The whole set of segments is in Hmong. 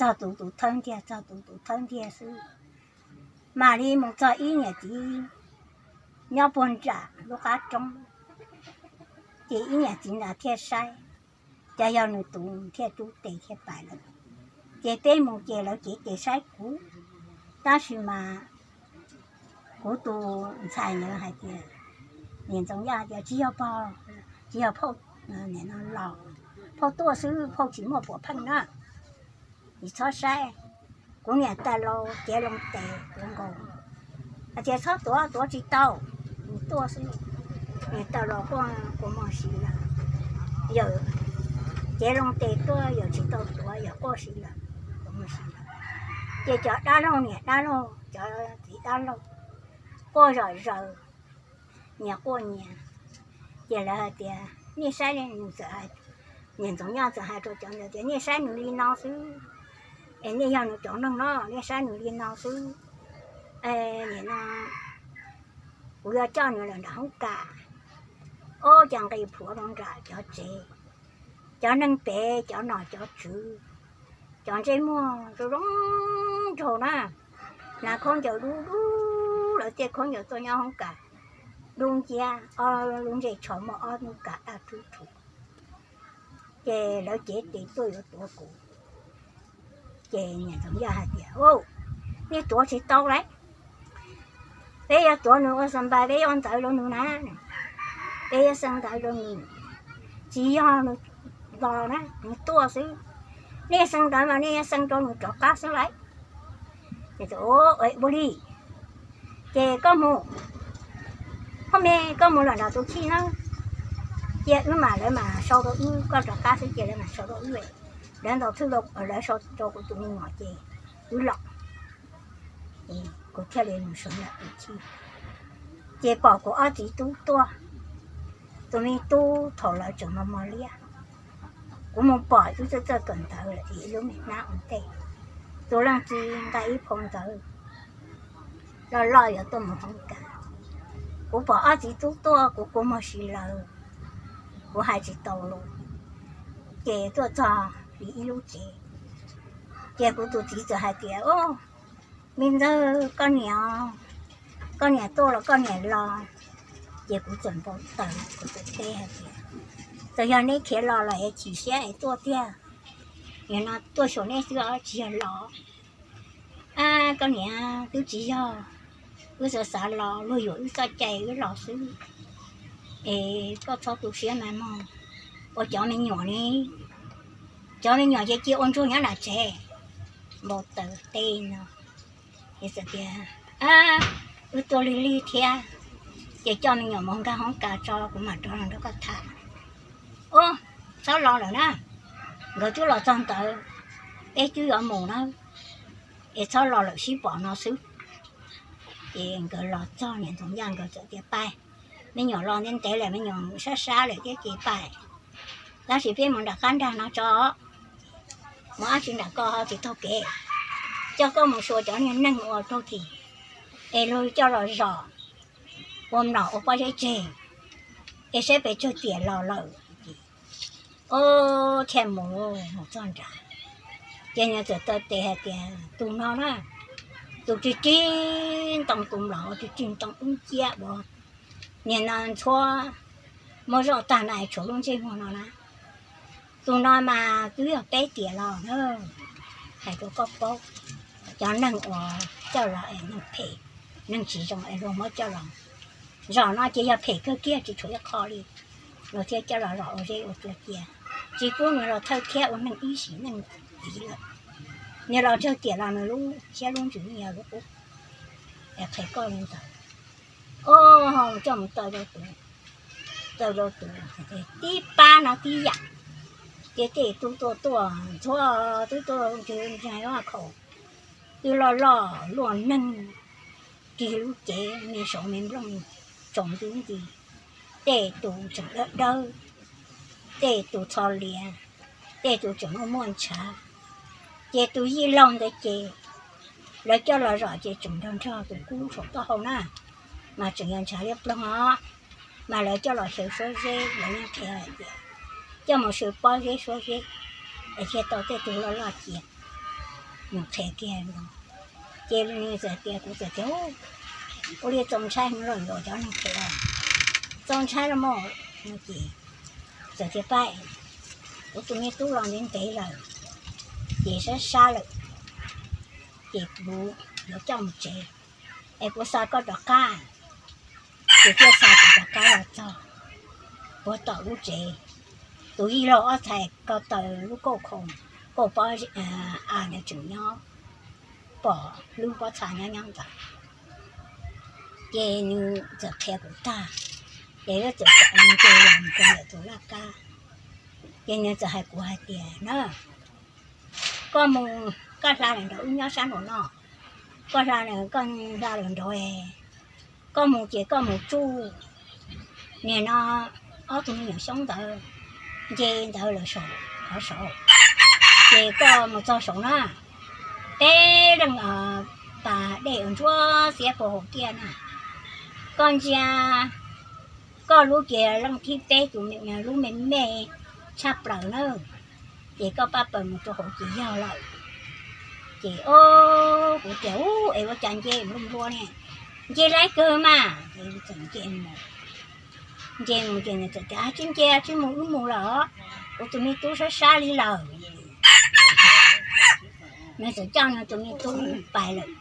txog tus tus thawj ntiag, txog tus tus thawj ntiag xwb. Mam li mus txog ib niam txiv nyob puag nram lub qab roob, ces ib niam txiv ntawd thiaj saib, cas yog nws tus thiaj rub tes thiaj pais lawm. Ces peb mus ces lawv cev tes saib kuv, tab sis mas kuv tus ntxhais ntawd hais tias, niam Ntxoov Yaj tias, tsis yog pog, tsis yog phauj, los phauj tuaj xwb, phauj tsis muaj puas pheej na, tsis txhob saib. Kuv niam tais laus cev loo tes tuav nkaus, hais tias txhob tuav, tuav tsis tau, nws tuaj xwb, niam tais laus quaj kua muag si lawm. Yawm cev loo tes tuaj, yawm tsis tau tuav, yawm quaj si lawm, kua muag si lawm. Ces cov dab laug, niam dab laug, cov txiv dab laug quaj zom zaws, nyias quaj nyias. Ces lawv hais tias nej saib, nws txawm, niam Ntxoov Yaj txawm hais rau cov ntawd tias nej saib nws li no xwb, es nej yog nws cov neeg no, nej saib nws li no xwb, nim no kuv yuav coj nws lawm nram hoob kas. Ob, cov nqis plhuav rau nram cov tsev, cov neeg pem, cov nom cov tswv, cov ntsej muag zoo zoo nraug na, hnav khaub ncaws dub dub, lawv tej khaub ncaws tuaj nyob hoob kas dub nciab, ob lub ntsej tsho muaj ob hnub kas daj rub rhuv. Ces lawv cev tes tuaj yuav tuav kuv, ces niam Ntxoov Yaj hais tias, nej tuav tsis tau lawm, peb yuav tuav nws ua xas npais, peb yuav ua ntawv rau nws na, peb yuav xas ntawv rau nws, tsis yog nws los na, nws tuaj xwb. Nej xas ntawv mas nej yuav xas rau nws rov qab xwb lawm. Ua li, ces koj mus, hos me koj mus lawm nram tus chij na, cia wb mam, lawv mam sau rau wb, koj rov qab xwb ces lawv mam sau rau wb. Lawv ntaus thwj, lawv sau rau kuv tus me nyuam ces wb los, kuv thiaj li mus sau ntawm tus chij. Ces pom kuv ob txiv tub tuaj, tus me tub thaum lawv tseem mos mos liab, kuv mus pom wb txawj txawj kawm ntawv lawm ib lub me hnab ua ntej, tus leej txiv nqa ib phau ntawv loj loj yuav tuaj mus hoob kas. Kuv pom ob txiv tub tuaj, kuv kua muag si lawm, kuv hais tsis tau lus. Ces tuaj txog li ib lub tsev, ces kuv tus txiv txawm hais tias, me ntxawg, koj niam, koj niam tuaj los koj niam los? Ces kuv txawm npau taws, kuv txawm teb hais tias, txawm yog neb khiav los los es chim siab es tuaj tiag, nim no tuaj xyuas neb xwb os, tsis yog los. Koj niam, twb tsis yog, wb xav xav los luag yuam wb txoj cai wb los xwb, es koj txhob tu siab mas mog. Ua cov me nyuam ne, cov me nyuam ces cia ua ntsuag nyob nram tsev. Npau taws teb no, es txawm tias, wb tuaj lig lig thiab, ces coj me nyuam mus nkag hoob kas tso, kuv mam rov los nrog koj tham. Ub, txhob los lawm na, nkawd twb los txog ntawd, peb twb yuav mus na, es txhob los lawm, sib pom no xwb. Ces nkawd los txog, niam Ntxoov Yaj nkawd txawm tias, pais, me nyuam los ntev ntev lawm, me nyuam sab sab lawm thiab ces pais, tab sis peb mus nram qab nrag no tso, mus ab tsi nram ko ho tsis taug kev, coj koj mus xyuas cov niag neeg uas raug tim, es luag coj los zom ua mlom ua pob zeb tseg, es saib pes tsawg tiam los lawm. Ub, thiaj mus, mus txog nrad, ces nws txawm taw tes hais tias, tus no na, tus rig rig ntoo, tus mlom ua rig rig ntoo dub nciab uas niag no ntxhuab muab zoj tag na, tshuav lub ntsej muag no na, tus no mas twb yog peb tiam los na. Hais rau koj paub, cov neeg uas coj los es neeg phem, neeg tsis zoo es luag muab coj los zom no ces yog phem kawg kiag, tsis tshuav ib qho li. Luag thiaj coj los zom ua zeb ua tsua cia, tsis pub nws los thawj thiab ua neeg ib sim neej ntxiv lawm. Nws los tsawg tiam los nws lub siab lub ntsws yeej yog lub qub. Es qhia koj li ntawd. Ub, coj mus taw rau tus, taw rau tus tib pab no tib yam, ces tej tug tuaj tuaj ntxhuab, twb tuaj ntseeg ntseeg khaum, twb loj loj luaj neeg, rig lub cev me saum me nplooj tsaus nti nti, tej tus tseem dawb dawb, tej tus txho lias, tej tus tseem muaj muaj ntshav. Ces tus yij laug ntawd ces lawv coj los zom ces tseem nrog nrog tus kub saum taub hau na, mas tseem yog ntshav liab ploog os. Mas lawv coj los xyaw suab zeb, lawv yeej qhia hais tias coj mus xyaw pob zeb suab zeb es thiaj tau tej tug loj loj cia. Nws qhia kiag, ces nws txawm tias, kuv txawm tias, ua li txaus ntshai los yuav cov neeg qhia, txaus ntshai los mas. Ces txawm tias, pab, kuv tus me tub los ntev ntev lawm, ces sab sab lawm, ces kuv yuav coj mus tsev, es kuv xa koj rov qab. Ces thiaj xa kuv rov qab los txog puag tom lub tsev, tus yij laug ob txhais ko taw lub kauj khoo, kauj pob av tseem nyob, pom lub pob txha nyob nyob ntawd. Ces nws txawm qhia kuv tag, ces wb txawm nce los rau ntawm tus laj kab. Ces nws txawm hais kuv hais tias na, koj mus, koj hla lawm nraud, wb nyob sab nraud no, koj hla, koj hla lawm nraud, koj mus ces koj mus tsuj nim no ob tug me nyuam xyoob ntawd, nce ntawd lawm saum qhov saud, ces koj mus txog saud na, peb leej pas dej uas ntsuab xiab puag hauv tiaj na, koj ntsia koj lub ces leej thib peb tus lub me me tshaj plaws na, ces koj pab pawg mus rau hauv ces yog lawm. Ces o, kuv tias, u, es ua cas nce nplua nplua ne, nce laib kawg mas. Ces txawm nce mus, nce mus ces nws txawm tias, tsis nce tsis mus, wb mus lawm, kuv tus me tub sab sab li lawm. Nws txawm coj nws tus me tub pais lawm.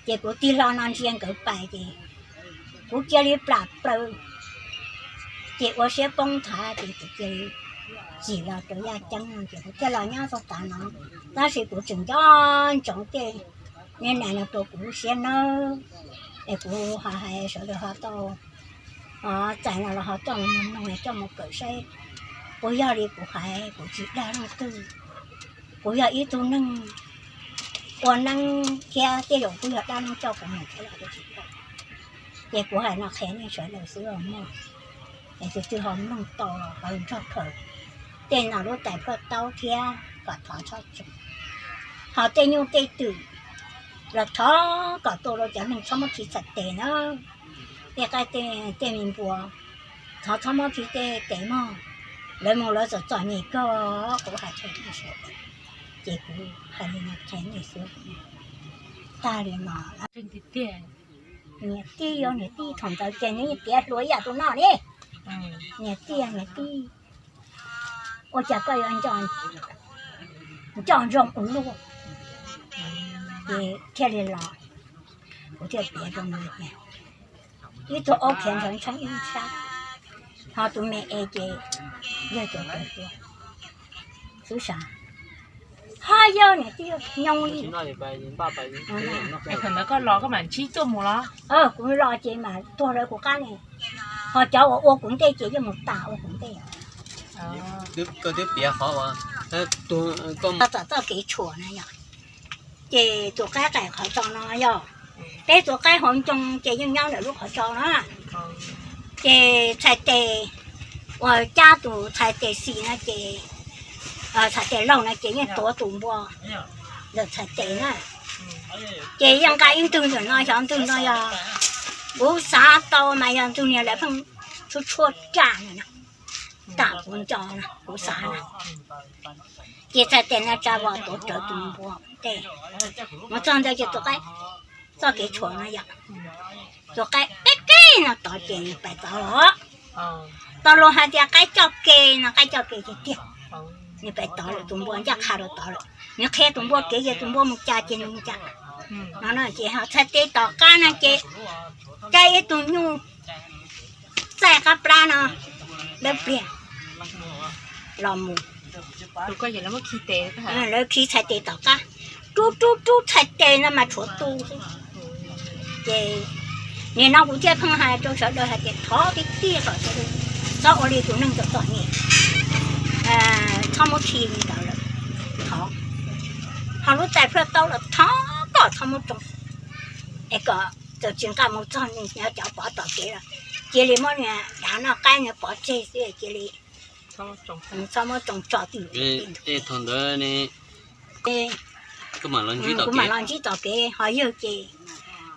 Ces kuv tig hlo no ntsia nkawd pais ces kuv cia li plam plaws, ces ua siab poob nthav ces kuv cia li cim los rau yaj ceeb no ces kuv thiaj los nyob txog tav no. Tab sis kuv tseem nco ntsoov tej niag nas no rau kuv lub siab nawb, es kuv ho hais sawv daws ho tau txais no los ho coj mus mloog coj mus kawm saib puas yog li kuv hais, kuv tsis dag leej twg. Kuv yog ib tug neeg ua neeb thiab tej zaum kuj yog dab neeb coj kuv mus thiab los kuv tsis paub. Ces kuv hais no qhia nej sawv daws xwb os mog, es tus twg ho mloog tau los ho nrog khaws tej no lub tais phaj taub thiab kom thov txhob tso. Ho tej nyuj tej twm los thov kom tua rau cov neeg txhob muab khi txhais tes na. Tej qaib tej me npua, thov txhob muab khi tej tes mog. Lawv mus lawv txom txom nyem kawg, kuv hais rau nej sawv daws. Ces kuv hais li no qhia nej xwb. Tag li no, niam tij yog niam tij thaum ntawd ces nws tiav hluas ib yam tus no ne. Niam tij, niam tij, ua cas koj yuav nco ntsoov ua luaj? Ces thiaj li los, kuv thiaj piav rau nws tias ib tug aub khiav ntshav ntshoob ib sab, ho tus me es ces yawg cov rawv tua xwb sav. Ho yog niam tij nyob li. Thaum ntawd koj los koj mam ntsib tuaj mus los? Kuv los ces mam tuag lawv kuv qab ne. Ho cov uas ua kuv ntej ces yeej mus tas ua kuv ntej. Koj twb piav qhov uas txom txoj kev tshuam na yog, ces tus qaib qaim qhov tso no yog, peb tus qaib hauv ncoo ces yeej nyob ntawm lub qhov tso na. Ces txhais tes uas cab tus txhais tes xis no ces, txhais tes laug no ces yeej tuav tus npua ntawm txhais tes na. Ces yeej nqa ib ntug ntawm no, xyov ntug no yog, kuv xav tau mas yog ntug niag lawv pheej tshuab tshuab raj na, tam kuv nco na, kuv xav na. Ces txhais tes no tsa vos tuav rawv tus npua tej, mus txog ntawd ces tus qaib, txoj kev tshuam no yog, tus qaib qib qib no tod ces nws pais tod los. Tau luag hais tias qaib coj ke no, qaib coj ke tiag tiag. Nws pais tod lawm, tus npua ncaj qha rau tod lawm, nws qhia tus npua kev ces tus npua mus cas ces nws mus cas. No ces ho txhais tes tom qab no ces caij ib tug nyuj txaij qab plab no dawb pliag los mus. Lawv khi txhais tes tom qab, rub rub rub txhais tes no mas tshuav tu xwb. Ces nim no kuv thiaj pheej hais rau sawv daws hais tias thov tiag tiag kom sawv daws txhob ua li tus neeg txom txom nyem, txhob muab khi li ntawd lawm, thov. Ho lub tais plaj taub los thov kom txhob muab tsoo, es kom txawm tsis nqa mus txog nws cov pov tom kev los cia li muab nws dav noj qaib nws pov tseg xwb cia li, txhob muab tsoo tso twj ywm. Thaum ntawd kuv mam los ntsib tom kev, ho yawg ces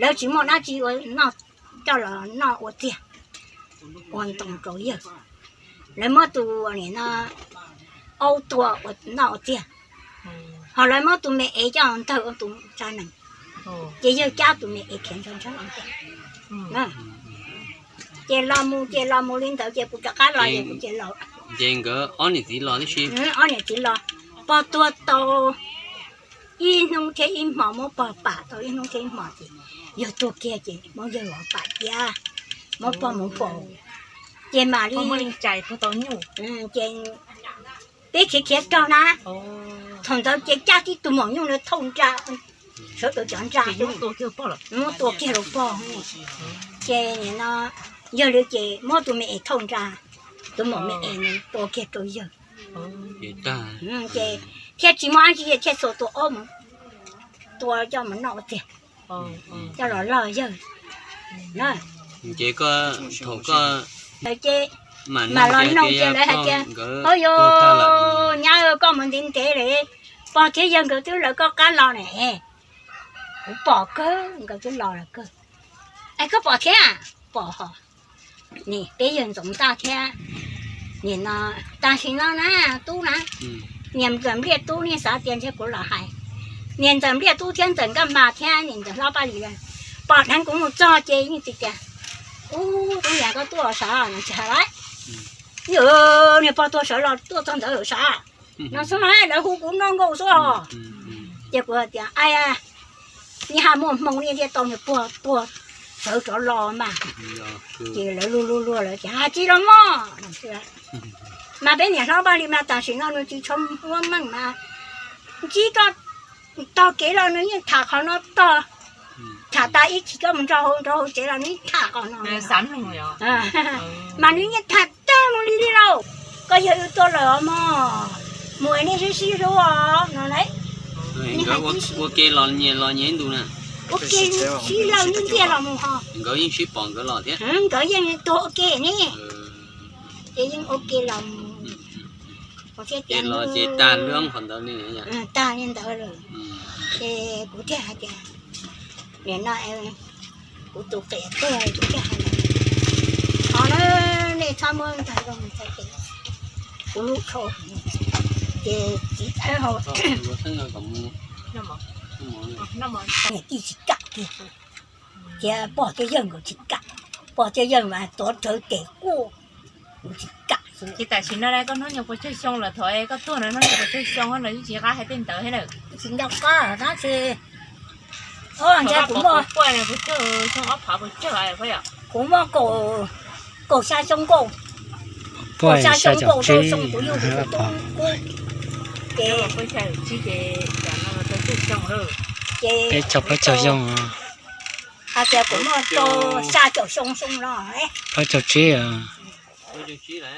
lawv tsis muaj dab tsi ua noj, coj los noj ua txiag, ua ntoo rau yawg. Lawv muab tus nim no aub tua ua noj ua txiag, Ho lawv muab tus me ev coj ntawg ua tus tsa nees, ces yawg cab tus me ev khiav ntsawg ntsawg. Ces los mus ces los mus li ntawd ces kuv rov qab los ces kuv ces los. Ces nkawd ob niam txiv los tib si, ob niam txiv los, pog tuag tau ib hnub thiab ib hmo, muab pog pam tau ib hnub thiab ib hmo ces yawg tuag kiag ces muab yawg los pam cia, muab pog mus faus. Ces mam li, ces peb khiav khiav raug na, thaum ntawd ces cab tib tug maum nyuj na thauj nra, sawv daws cov nra, muab tua kiag rau pog. Ces nim no yawg li ces muab tus me es thauj nra, tus maum me es tua kiag rau yawg. Ces thiaj tsis muaj dab tsi thiaj xuas tus aub mus tua coj mus noj ua tiag, coj los loj yawg. Ces mam los nug ces lawv hais tias, o yog nyab, koj mus ntev ntev lawm, pog thiab yawg nkawd twb lawv koj qab los ne. Kuv pom kawg, nkawd twb los lawm kawg. Es koj pom thiab? Pom hos. Nim peb yawg ntxoov ntaj thiab. Nim no, tam sim no na, tub na, niam ntxawm Npliaj Tub, nej xav tias ntshe kuv los hais, niam ntxawm Npliaj Tub thiab ntxawm Nkaj Mas thiab niam ntxawm Hlob Paj Lis, pom dheev kuv mus txog ces yeej tsis tias, ub, tub niam koj tuaj sav no tsis hais lawm. Yog niag pog tuag sawv los tuaj txog ntawd sav no xwb, lawv hu kuv noj nkauj xwb os. Ces kuv hais tias, a, nej haj muaj hmoo nej thiaj tau niag pog tuag sawv rov los mas. Ces lawv luag luag luag lawv tias, a, tsis los mog. Mas peb niam hlob Paj Lis mas tam sim no nws tsis tshua muaj meej mas, ntsib koj tog kev los nws yeej tham qhov no tog, tham tas ib chim koj mus nrog hauv nrog hauv tsev los nws yeej tham qhov no. Mas nws yeej tham tag mus li li lauj, koj yog wb tuaj lawm os mog, mus nej sib sib hlub os no lauj. Ua ke los nyias los nyias ib ntus na. Ua ke sib law nyiaj ntiaj los mus ho. Nkawd yeej sib pom nkawd los thiab. Nkawd yeej tuag ua ke ne. Ces yeej ua ke los mus. Ces los ces tag lub qhov ntawd li, tag li ntawd lawm. Ces kuv thiaj hais tias, nim no kuv tus qias tuag kuv thiaj hais, qhov no nej txhob muab ntag zoo txhais tes kuv lub tsho. Ces txiv thawb hau, niam tij tsis kam kiag, ces pog thiab yawg nkawd tsis kam, pog thiab yawg mas tuav rawv tes quaj, kuv tsis kam xwb. Ces tam sim no koj hnub nyoog puas tsawg xyoo lawm? Thaum koj tuag no hnub nyoog puas tsawg xyoo los yeej tsis qab hais tej ntawd thiab lawm. Tsis nco qab tab sis, ua ntawd kuv muaj, kuv muaj kaum xya xyoo nkaus, kaum xya xyoo nkaus rau xyoo kuv yug kuv tus tub kub, ces ces peb caug plaub caug xyoo, hais tias kuv muaj rau xya caum xyoo xyoo no, plaub caug tsib, plaub caug tsib lawm.